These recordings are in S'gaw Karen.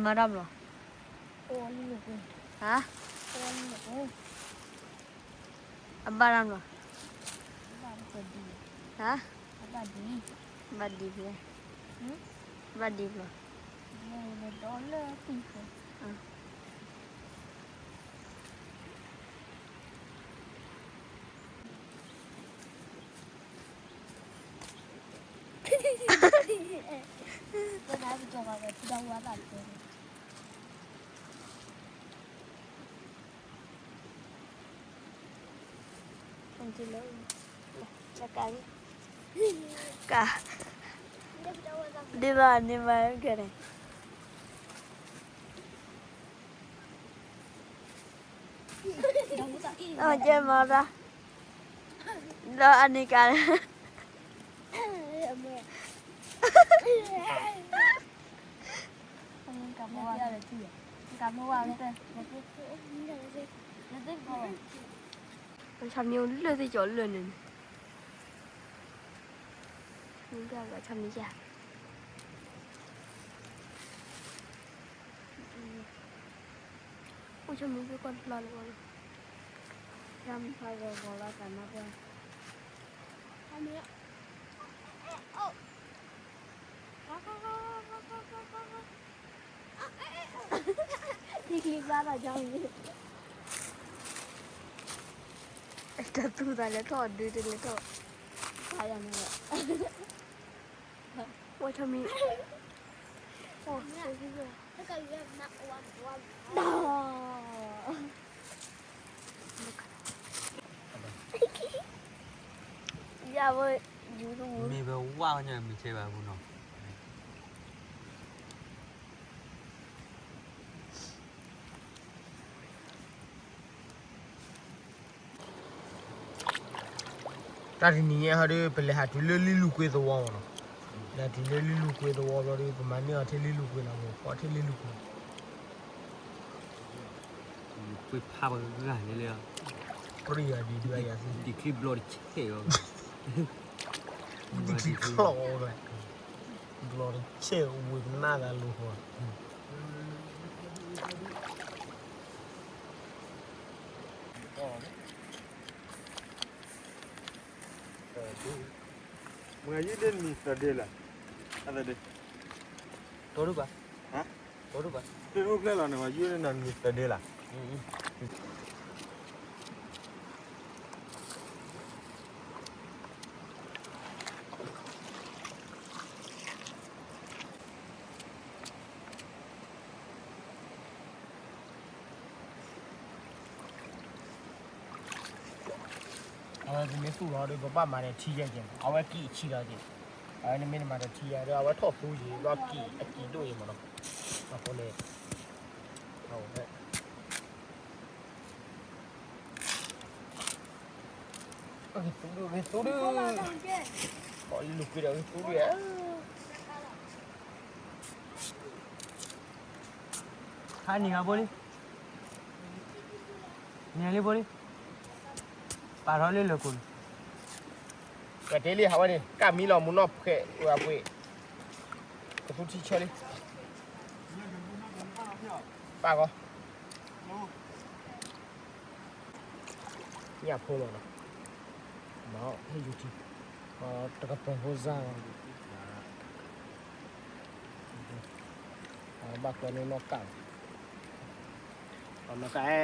မၤတၢ်ဘျီ, ဟါ, အဘၣ်တၢ်ဘျီ, ဟါ, ဘၣ်ဒံဖဲ, ဘၣ်ဒံဘျီ. ကါ, ဒ်သိးန့ၣ်မၤကဲန့ၣ်, အကဲမၤတၢ်, ဒီးအန့ၣ်ကါန့ၣ် ဆၣ်မ့ၢ်အိၣ်လၢသ့ၣ်ကၠီလၢာ်န့ၣ်န့ၣ်, မ့ၢ်ဘၣ်ဆၣ်မ့ၢ်ယါ, အိၣ်ဆၣ်မ့ၢ်ဘၣ်ကွၢ်တလီၤလၢၤဘၣ်လီၤ, ဆၣ်မ့ၢ်ဖးဂီၤဂီၤလီၤသးမၤပှၢ် တၢ်သူၣ်သးလဲၤထီၣ်ဒုးတလဲၤထီၣ်, ဝဲထီၣ်မံၤ, ယဝဲ, မ့ၢ်ဝဲဝါညါမ့ၢ်ဆဲဘၣ်ပူၤနီၤ တၢ်တနံၤညါဟီဒီး ပလဲၤဟးတုၤလၢလံလူၤကွ့သဝီမ့ၢ်နီၤ, လဲၤတုၤလၢလံလူၤကွ့သဝီဘျီဒီး ပမၤန့ၢ်အီၤထဲလံလူၤကွ့လီၤ, ပဖီထဲလံလူၤကွ့, လူၤကွ့ဖးပဂၤန့ၣ်လၢ, ပရံယၤဒံးဒုးယၤသံ, ဒံးချံဘျီတဆဲး, ဒံးချံချီၣ်, ဘျီတဆဲးဝံၤနၢ်သးလူၤဃီ မ့ၢ်ယုၢ်ဒ်နံၤသၢဒ့လီၤ, အသဒ့, တိဒုဘၣ်, တိဒုဘၣ်, တအိၣ်ကျဲလီၤန့ၣ် မ့ၢ်ယုၢ်ဒ်နံၤသၢဒ့လီၤ. အဝဲပမ့ၢ်သူၣ်လီၤဒီး ပဘၣ်မၤဒီးထံယဲၢ်ကဲး, အဝဲကံၣ်အဆံလီၤကဲး, အဝဲနမ့ၢ်တမၤဒီးထံယဲၢ်ဒီး အဝဲထီၣ်သူယံၤ ဘျီကံၣ်အကံၣ်ဒိၣ်အံၤမ့ၢ်နီၤ, အဃိန့ၣ် ဂ့ၤသူဒု ဂ့ၤသူဒု, လူၤကွ့ဒီးဂ့ၤသူဒုဧါ, ဟါနံၤဂၤဘိလံ, နံၤလံဘိလံ, ပာ်ထီၣ်လံလၢကိၣ်န့ၣ်, ကတဲလံဟးဝဲန့ၣ် ကၣ်မံလီၤမူနီၢ်ဖှဲးဝဲအပှ့ၤ, ကသူထံဆၢလံ, ပာ်ဂီၤ ညၣ်ဖိလီၤနီၤ, မ့ၢ်ဟ့ၣ်ယူၤထံ, တကပၤဖိစၢ်လီၤ, ဘၣ်ကွဲန့ၣ်နီၢ်ကၣ်လီၤ, နီၢ်ကၣ်အဲ,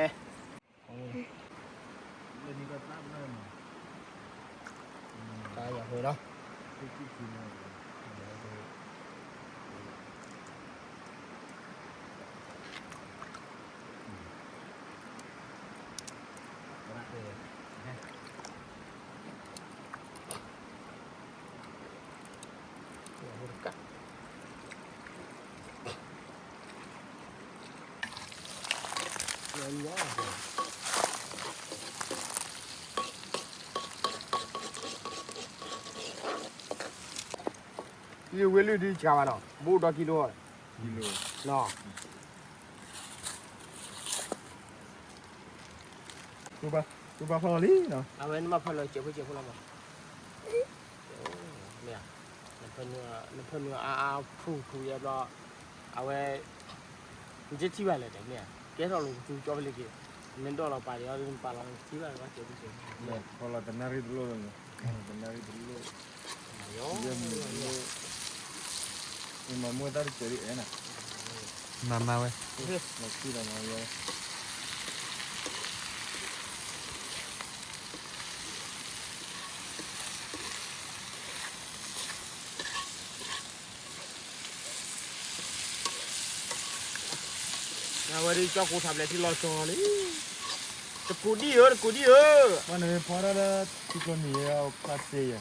တၢ်ယၤဖိလီၤ, လံဝဲလၢဒုးစှၤဘၣ်နီၤ, ဘူးဒီကံလိ, ကံလိနီၤ, ပဘၣ်ဖီလီၤလံနီၤ, အဝဲနဘၣ်ဖီလီၤစဲးဖိစဲးဖိလီၤမး, မ့ၢ်ဧါ, နဖၢနုာ်အါအါဖှူဖှူယဲဘျီ, အဝဲ, ယထံၣ်ဘၣ်လဲၣ်တဲမ့ၢ်ဧါ, ကဲထီၣ်လိာ်ကသူကၠီဖဲလဲၣ်က့ၤ, မ့ၢ်ဒိၣ်လီၤပာ်ဒံးအီၤဒ်ပာ်လီၤကထံၣ်ဘၣ်လၢဘၣ်ကဲဒ်ကဲ, ဖီလီၤတနၣ်ရံၣ်တလိၣ်လီၤန့ၣ်, တနၣ်ရံၣ်တလိၣ်, ယဲမ့ၢ်တလိၣ်, မ့ၢ်မၤမူတၢ်တစဲးဒ်အဲၣ်နၤ, မၤမၤဝဲ, မၤထံၣ်ဒီးမၤဝဲ အဝဲဒ်ကၠီကိးထးဘျဲးထံလီၤကၠီလံ, တကူးဒံၣ်ဧၢ တကူးဒံၣ်ဧၢ, ပှၤန့ၣ်ဖီတၢ်လၢထံကျိနံၤယဲအဖးစ့ယဲ,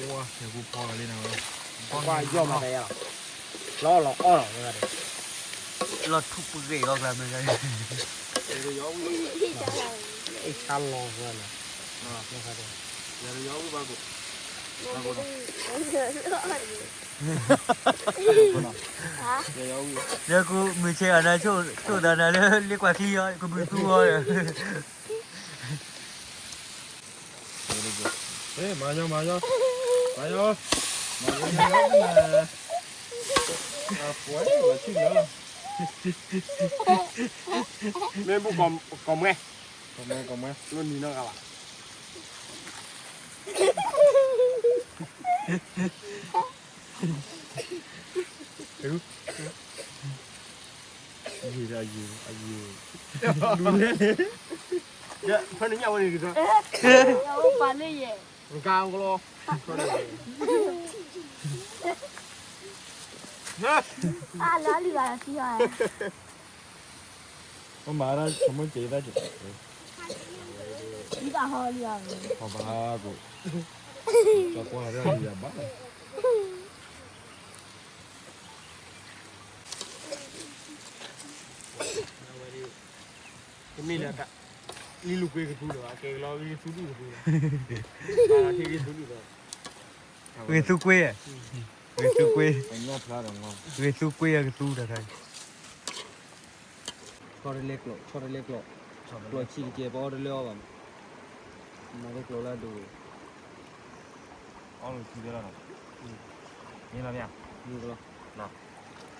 ဝါ ယကူဖီလီၤလံနၤဝဲ, ကွၢ်ယီၢ်မၤတၢ်ယါလီၤ, လီၤလီၤအီၣ်လီၤဝဲဂၤဒီး, လီၤထူပဂ့ၢ်လီၤကျါမ့ၢ်ဂၤ, အ့ၣ်ဆါလီၤဝဲလီၤ, ယၤယီဝံၣ်ဘၣ်ကိၣ်, ယၤယီဝံၣ်, ယဲကူမုၢ်ဆ့ၣ်အနၤဆိၣ်သးနၤလၢလ့ကွၢ်ချံအီၤ ကမုာ်သူအီၤဒီး မၤယီၤ မၤယီၤ မၤယီၤ မၤယီၤ မၤယီၤ မၤယီၤ မ့ၢ်ဘူၣ်ကီၢ်မှဲ, ကီၢ်မှဲ ကီၢ်မှဲ လိၣ်နံၤနီၢ်ဂၤဘၣ်, အယံၤ အယံၤ အယံၤ ဒူလဲၣ်, ဖဲနညၣ်ဝဲန့ၣ်က့ၤ, ပာ်လၢယဲၢ်, ကါကလီ, အလီၤလံဂၤလီၤသံအီၤ, ပမၤဒၣ်ကမၢကဲၤတၢ်က့ၤ, ဒ်ဘၣ်ဟီလံအီၤ, ဟီဘၣ်ကိး, ကကွၢ်ရၢ်လံယၤဘၣ်, တမ့ၢ်လၢ လံလူၤကွ့ကသူဒီး အကဲကလီဂ့ၤသူဒူၣ်ကသူလီၤ, ဂ့ၤသူဒူၣ်ဒီး, ဂ့ၤသူကွ့, ဂ့ၤသူကွ့, ဂ့ၤသူကွ့အကသူတခါ, ဆီတလဲကျိး ဆီတလဲကျိး, ကျိးဆံးတကဲ ပအီၣ်တလၢအီၣ်ဘၣ်, မၤတကျိးလၢအဒိ, အီၣ်လီၤထူလီၤ, မ့ၢ်လီၤမ့ၢ်ဧါ, မ့ၢ်ကလီ,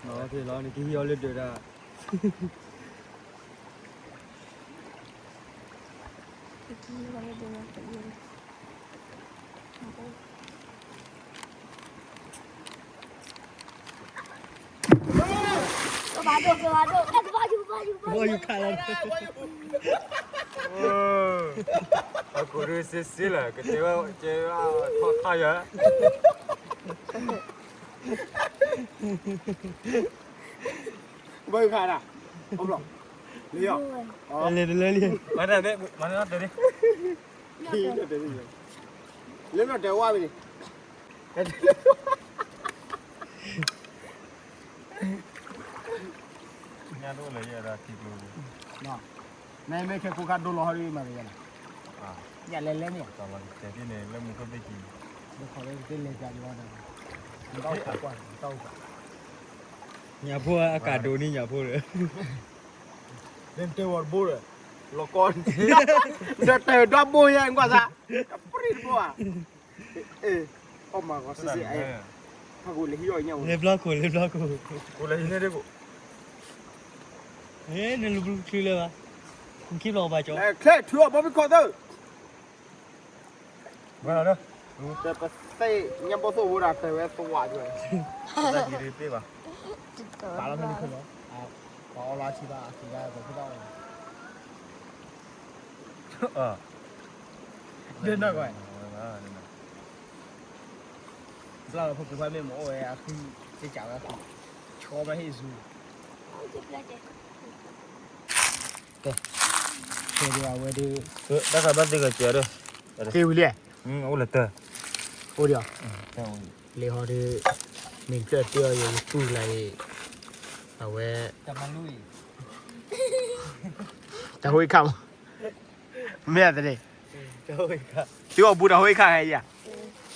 မၤဝဲဖဲလီၤ နကဟံးအီၤလၢဒၢးတၢ် ကဘၣ်ဒိၣ် ကဘၣ်ဒိၣ် ကဘၣ်ယူၤ ကဘၣ်ယူၤ ကဘၣ်ယူၤ ကဘၣ်ယူၤ အကိးဒုးစ့စ့လၢာ် ကတဲဝဲကဲထီၣ်ထီၣ်ယၤ ဘၢခါဒၣ် အိဘျီ လံယီၤ လဲၤတလဲၤလံ မၤတၢ်ဘဲ မၤတၢ်တဲလံ လၢနီၢ်တဲဝါဝံၤန့ၣ် ညၣ်ဒိၣ်လၢယဲဒၣ်ထံကျိ မ့မ့ၢ်ခဲကိးခါဒိလီၤဟီဒ်မၤကယဲၢ်လီၤ ညၣ်လဲၤလဲၤန့ၣ် လၢမူခိၣ်သ့ၣ်ကံ ဒ်ခီလၢတလဲၤကၢ်လီၤ ညၣ်ဖိအကးဒိၣ်န့ၣ်ညၣ်ဖိဒီး တဲဝဲတဘိဒီး လီၤကီ ဒီးတဲဒွးဘိယဲကွၢ်သး ပြံတဘိဧါ အမၤကီစ့စ့ ဖးကိးလဲၤဟံးအီၣ်ညၣ် လဲၤဘျီခိၣ်လဲၤဘျီခိၣ် ကိးလဲၤဟံးန့ၣ်ဒ်ကိး နလူၤဘျုးချုးလၢၤဘၣ် နခံဘျီကဘၣ်ကၠီ ချဲထုးအီၣ်ဘီဘံၣ်ခီသၢ ဝဲလီၤဒီး တဲပသ့ၣ်ညါဘီသိၣ်ဝဲဒၣ်တဲဝဲသဝးယွဲ တၢ်ကံၤဒုးသ့ၣ်ဘၣ် ပာ်လီၤဖဲန့ၣ်ခိၣ်လီၤ ပှၤအီလီၤအထံဘၣ်အသံဘၣ်ပှၤခိၣ်ဘၣ်အီလီၤ ဒ်နီၢ်ကီၢ် ဘျီလီၤဖိကိးဖါမ့ၢ်မ့ၢ်အိၣ်ဝဲအဃံ သ့ၣ်ကးဝဲအဃံ ဆီမ့ၢ်ဟ့ၣ်ဆူ တဲ တဲဒ်အဝဲဒ် တၢ်ခါဘၣ်သ့ၣ်ကစၢၤဒီး သ့ဝံၤလံ အိၣ်လၢတၢ် အိၣ်ဒီး လဲၤဟီဒ် မ့ၢ်ဖျၢၣ်တ့ၢ်အီၤယသူၣ်လၢအံၤ အဝဲ တၢ်ဟိၣ်အံၤခါမး မ့ၢ်အတန့ၣ် သုအီၣ်ဘူးတၢ်ဟိၣ်အံၤခါဟဲယၤ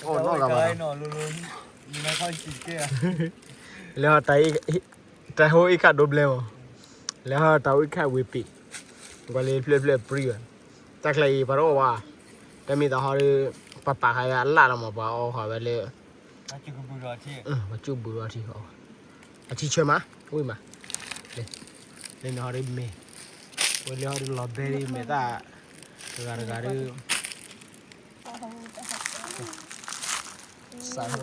အိၣ်နီၢ်ဂၤဘၣ် လဲၤဟီတၢ် တၢ်ဟိၣ်အံၤခါဒိဘျဲမး လဲၤဟီတၢ်ဟိၣ်အံၤခါဝ့ၤပ့ၤ ကွၢ်လၢဖျၢၣ်ဖျၢၣ်ပြံဝဲ တၢ်ချဲအံၤပှၤတအီၣ်ဘၣ် တၢ်မ့ၢ်တဟီဒ် ပှၤပာ်ခါအလၣ်လီၤမး ပှၤအီၣ်ဃာ်ဝဲလၢ ပှၤကၠူၣ်ဘုးဒီးထံ, အထံဆၢမး ဝံၣ်မး, လၢန့ၣ်ဟီဒ်မ့ၢ်, ဝဲလၢဟီဒ်လီၤဘဲဒ်မ့ၢ်သၣ်, တဂၤတဂၤဒ်, စးထီၣ်လီၤလံ,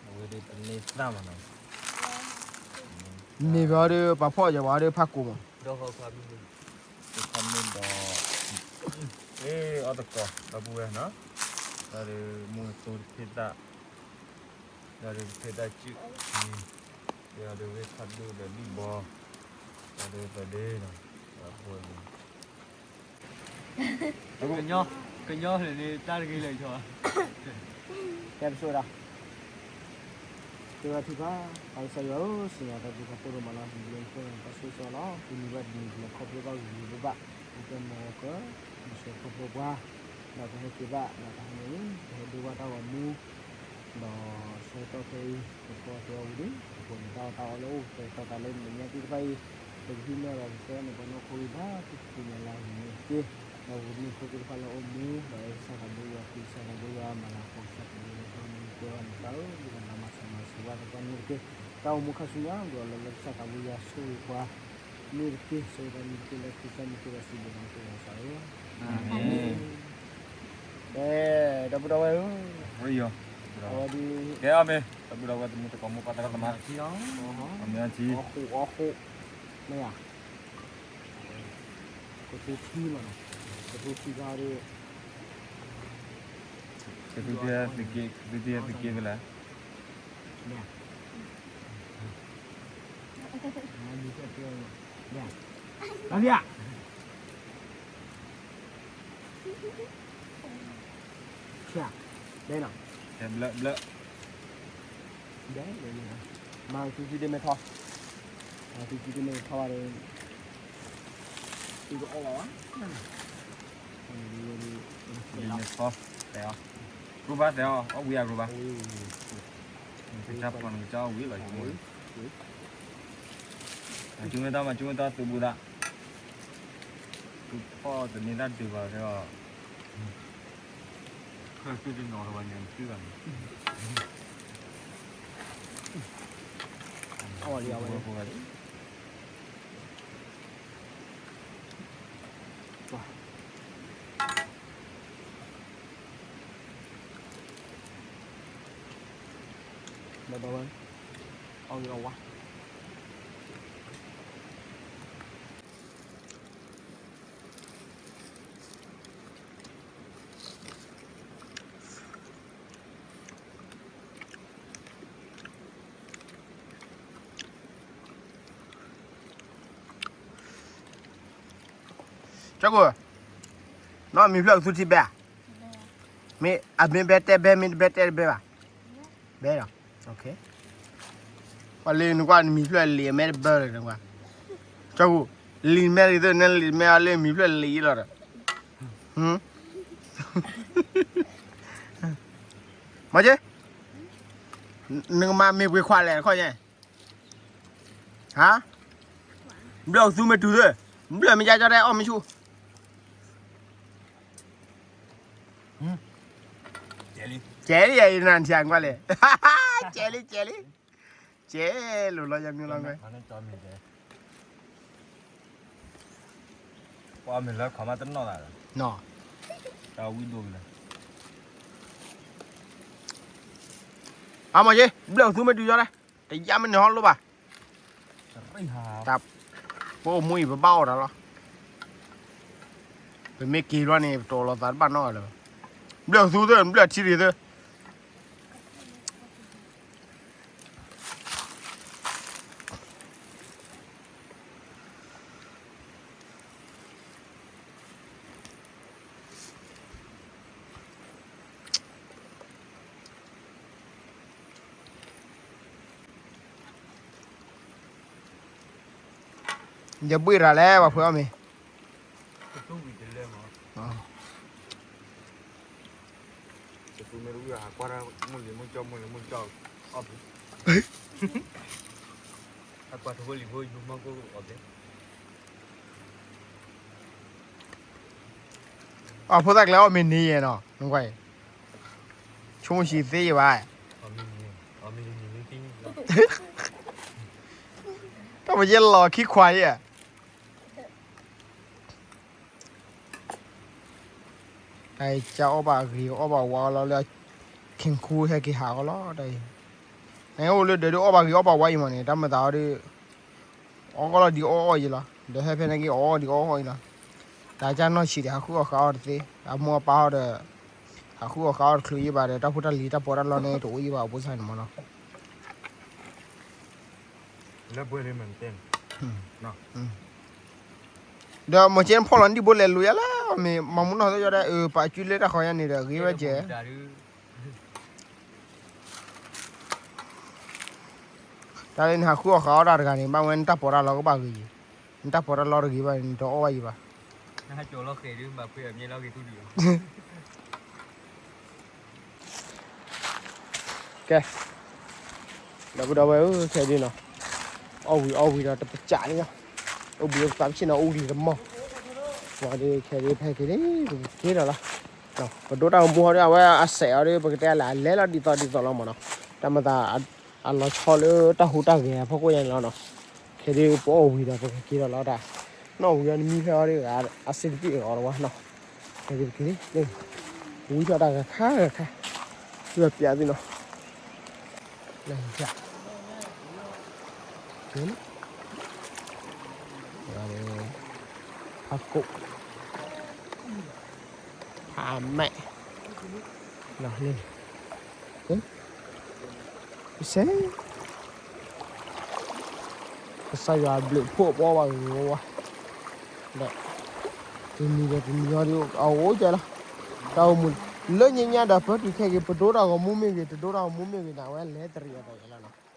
အဝဲဒ်ပန့ၢ်သၣ်မးနီၤ, မ့ၢ်ဘၣ်ဟီဒ်ပှၤဖီၣ်ယၤပှၤဟီဒ်ဖးကိာ်မး, ဒီး အီၣ်တကီၢ် ဒီပုၢ်ဝဲၢ်နီၤ, ဒီးမူသိတဖ့သၣ်, ဒီးတဖ့သၣ်စုၣ်, ဒီးဝဲခီဒိၣ်ဒီးဒံၣ်ဘီ, ဒီးပဒ့နီၤ, ဒီပုၢ်ဝဲၢ် ကညီန့ၣ် တၢ်တဂ့ၤလၢာ်ဆီ, ကဲပစိာ်ဒၣ် ကဲဝဲထုကဖၣ်, ပၢ်ကစၢ်ယွၤဧၢ, စံးယၤတၢ်ဘျုးတၢ်ဖှိၣ်ဒိၣ်မးလီၤ, ယွၤဖိန့ၣ် တၢ်ဆိၣ်ဂ့ၤလီၤ, တနံၤဘၣ်တနံၤ ယွၤခီဖျိဘၣ်ဂ့ၤဂ့ၤဘၣ်ဘၣ်, အကဲမ့ၢ်ဝဲက, မ့ၢ်ဆၢခီဖျိပှၤ, ဒီးတဟဲက့ၤဘၣ်, ဒီးတဟဲန့ၣ် ပဟဲဒိဘၣ်တၢ်ဂီၤမူ, ဒီးဆၢကတီၢ်ခဲအံၤ ပဖီအီၣ်တဲအီၣ်ဝံၤဒီး ပဖိန့ၣ်တၢ်အီၣ်တၢ်အီလၢအိၣ် ပတီၢ်တၢ်လၢမဲာ်ညါသ့ၣ်တဖၣ်အံၤ, ပကဟံးန့ၢ်ဒီးပသဲန့ၣ် ပနီၢ်ခိဂံၢ်ဘါ ပကသ့ၣ်ညါလၢအဂ့ၤန့ၣ်တက့ၢ်, ဒီးပမုၢ်ဖိသ့ၣ်တဖၣ်လၢအိၣ်မူ ဒီးကစၢ်သးဘိယွၤ ကစၢ်သးဘိယွၤ မၤလၤကပီၤကစၢ်သးဘိယွၤ တၢ်မူကဲဝဲန့ၣ်တၢ်ဧၢ, ဒ်ကနၤမၤစၢၤမၤစၢၤဝဲတကီၢ်န့ၣ်တက့ၢ်, တၢ်အိၣ်မူခါဆူညါ ဒီးလၢလၢကစၢ်သးဘိယွၤဆိၣ်ဂ့ၤပှၤ န့ၣ်တက့ၢ်, ဆိၣ်ဂ့ၤပှၤန့ၣ်တက့ၢ် လၢခရံာ်ကစၢ်မံၤတက့ၢ် ဒီးစံးဘျုးနၤတက့ၢ် ကစၢ်ဧၢ, အၤမ့ၣ်. ကဲ, ဒီပုၢ်ဒီဝဲၢ်ဧၢ, အဝဲဒ်, ကဲအီၤမ့ၢ် ဒီပုၢ်ဒီဝဲၢ် တမူတကိးမိၢ်ပၢ်သရၣ်သမါ, အီၣ်ဃိးအီၣ်ဃိး, မ့ၢ်ဧါ, ကသူထံလီၤ, ကသူထံခါဒီး, ကသူထံသုးက့, ကသူထံသုးက့ဖဲလဲၣ်, မ့ၢ်ဧါ, မ့ၢ်ဧါ, မ့ၢ်ဧါ. ဘျၢ, ဘျၢ, မၤသူကံတမ့ၢ်ထီ, မၤသူကံတမ့ၢ်ထီဘၣ်ဒီး, သူကအီၣ်ဘၣ်ဘၣ်, မ့ၢ်ထီ, သဲးအီၤ, ရိဘၣ်သဲးအီၤ အီၣ်ဝံၤအရိဘၣ်, ကစၢ်ပှၤနကစၢ်အီၣ်ဝံၤလီၤ, မၤကၠိမ့ၢ်တၢ် မၤကၠိမ့ၢ်တၢ်သုးဘူးသး, သုးဖီၣ်တန့ၢ်တၢ်ဒုးဘၣ်ဒီး ခဲသုတနီၤလၢၤဘၣ်န့ၣ် သုဂၤန့ၣ်, အီၣ်လံအဝဲ, ဒီးဝဲ, အီၣ်လံအဝဲ ကၠီကိၣ်, နီၢ်မံၤဖျၢၣ်ကသူထံဘဲဧါ, မ့ၢ်အမ့ၢ်ဘဲတဲဘဲ မ့ၢ်တဘဲတဲတဘဲဘၣ်, ဘဲဒီး, ပှၤလၢနကွၢ်နမံၤဖျၢၣ်လံာ်အမဲတဘၢလၢနကွၢ်, ကၠီကိၣ်, လံာ်မဲလံာ်သ့ၣ် နဲလံာ်မဲအီၤလၢမံၤဖျၢၣ်လံာ်လီၤဒီး, မ့ၢ်က့, နကမၤမ့ၢ်ပှ့ၤခွါလဲၣ်တခီညါ, ဟါ, ဘျၢၣ်သူမ့ၢ်တုၤသၢ, ဘျၢၣ်မ့ၢ်ယါကၠီတဲအီၣ်မ့ၢ်ဆူၣ် ကဲလံ ယနၤထံကွၢ်လဲၣ်, ကဲလံ ကဲလံ, ကဲလိာ်လီၤယမ့ၢ်လီၤကွဲ, ပှၤမ့ၢ်လၢခီမးတနီၣ်သးလီၤ, တၢ်ဝံၣ်ဒိၣ်ကလၢာ်, အမ့ၢ်က့ ဘျၢၣ်သူမ့ၢ်တုၤယီၤလဲၣ်, တယါမ့ၢ်န့ၣ်ဟီလိၣ်ဘၣ် တၢ်, ပအိၣ်မူအံၤပဘၣ်အီၣ်တၢ်လီၤ, ပမ့ၢ်က့ၤဘျီန့ၣ် ပတအိၣ်လီၤသးတဘၣ်နီတဂၤလၢၤဘၣ်, ဘျၢၣ်သူသၢ ဘျၢၣ်ထံရံၣ်သၢ ယဘှ့ၣ်ရၤလဲၣ် ပှၤဖှဲအီၣ်မ့ၤ, အဖိသၣ်ကျဲအီၣ်မ့ၤန့ၣ်ယဲၢ်နီၤ နကွၢ်အံၤ ဆိကမိၣ်ဆံးသ့ယဘၣ်, တၢ်ပယဲလီၤခံခွါယဲၢ်, တၢ်အံၤကအီၣ်ဘၣ်ဂ့ၤအီၣ်ဘၣ်ဝါလီၤလၢ ခ့ၣ်ခူဟဲက့ၤဟးအီၤလီၤ တၢ်အံၤ, နအိၣ်လၢဒၢးဒုးအီၣ်ဘၣ်ဂ့ၤအီၣ်ဘၣ်ဝါအံၤမးန့ၣ် တၢ်မၤသးအီၤဒီး အီၣ်ကီၢ်လီၤဒ်အီၣ်အီၣ်ယံၤလီၤ, ဒီးဟဲဖဲန့ၣ်က့ၤအီၣ်အီၣ်ဒ်အီၣ်အီၣ်ယံၤလီၤ, တၢ်ကၢ်နီၢ်ဆံးဒီး ဟးဃုအီၣ်ဃးအီၣ်တသ့, အမိၢ်အပၢ်အီၤဒီး ဟးဃုအီၣ်ဃးအီၣ်တချုးယံၤဘၣ်ဒီး တၢ်ဖိတၢ်လံၤတၢ်ပီးတၢ်လီန့ၣ် တအိၣ်ယံၤဘၣ်အဖိစၢ်န့ၣ်မးနီၤ ဒီးမ့ၢ်ကဲနဖီၣ်လီၤနဒံၣ်ဘိလဲၤလူၤယါလၢ မ့ၢ်မၤမူနီၢ်သ့ၣ်ယီၤဒဲး အပာ်စုလၢတၢ်ဃီယါန့ၣ်ဒီး ဂ့ၤဝဲကဲ, တၢ်လၢန ဟးဃုအီၣ်ဃးအီၣ်တၢ်တဂၤန့ၣ် ဘၣ်ဝဲနတၢ်ပီးတၢ်လီကဘၣ်ဂ့ၤ, နတၢ်ပီးတၢ်လီတဂ့ၤဘၣ်န့ၣ် နတအီၣ်ဘၣ်ယံၤဘၣ်. ကဲ, ဒီပုၢ်ဒီဝဲၢ်ဧၢ ခဲဒုနီၤ, အီၣ်ဝံၤအီၣ်ဝံၤဒီးတပစးန့ၣ်လီၤ, အိၣ်ဘှံးအိၣ်သးပဆ့ၣ်နီၤ အိၣ်လံတမီၢ်, ဝံၤဒီးခဲဒုဖဲက့ၤန့ၣ် ပကက့ၤဒီးလီၤ, ပဒိတၢ်ဂီၤမူဟီဒီး အဝဲအစဲးအီၤဒီး ပကတဲလဲၣ် အလဲလီၤဒ်သိးဒ်သိးလီၤမးနီၤ, တၢ်မၤသး အလီၤဆီလၢတၢ်ဟူးတၢ်ဂဲၤအဖီခိၣ်ညါန့ၣ်လီၤနီၤ, ခဲဒုပအီၣ်ဝံၤဒီးပကက့ၤဒီးလီၤတၢ်, နီၣ်ဝံၤအီၤနမံဖဲအီၤဒီး အစ့တပ့ၢ်အီၤတဝါနီၤ, ခဲဒုပက့ၤန့ၣ် ဝံထီၣ်တၢ်ဂၤခါဂၤခါ, သုဝဲပျးသုနီၤ, လၢ က့ၤလီၤ, ဖးကိး, ဖးမဲာ်, လီၤန့ၣ်, ကစဲး, ကစၢ်ယွၤဘျုးဖှိၣ်ပအီၣ်ဘၣ်ဂ့ၤဝါဝါ, ဒီး တနံၤဒီးတနံၤဟီဒီး အအိၣ်ကဲလီၤ, တၢ်အိၣ်မူ လၢညါညါဒီးပတုၤခဲက့ၤ ပဒိတၢ်ဂီၤမူမ့ၢ်ဂ့ၤ တဒိတၢ်ဂီၤမူမ့ၢ်ဂ့ၤန့ၣ် အဝဲလဲၤတရံးအသးယဲလီၤနီၤ.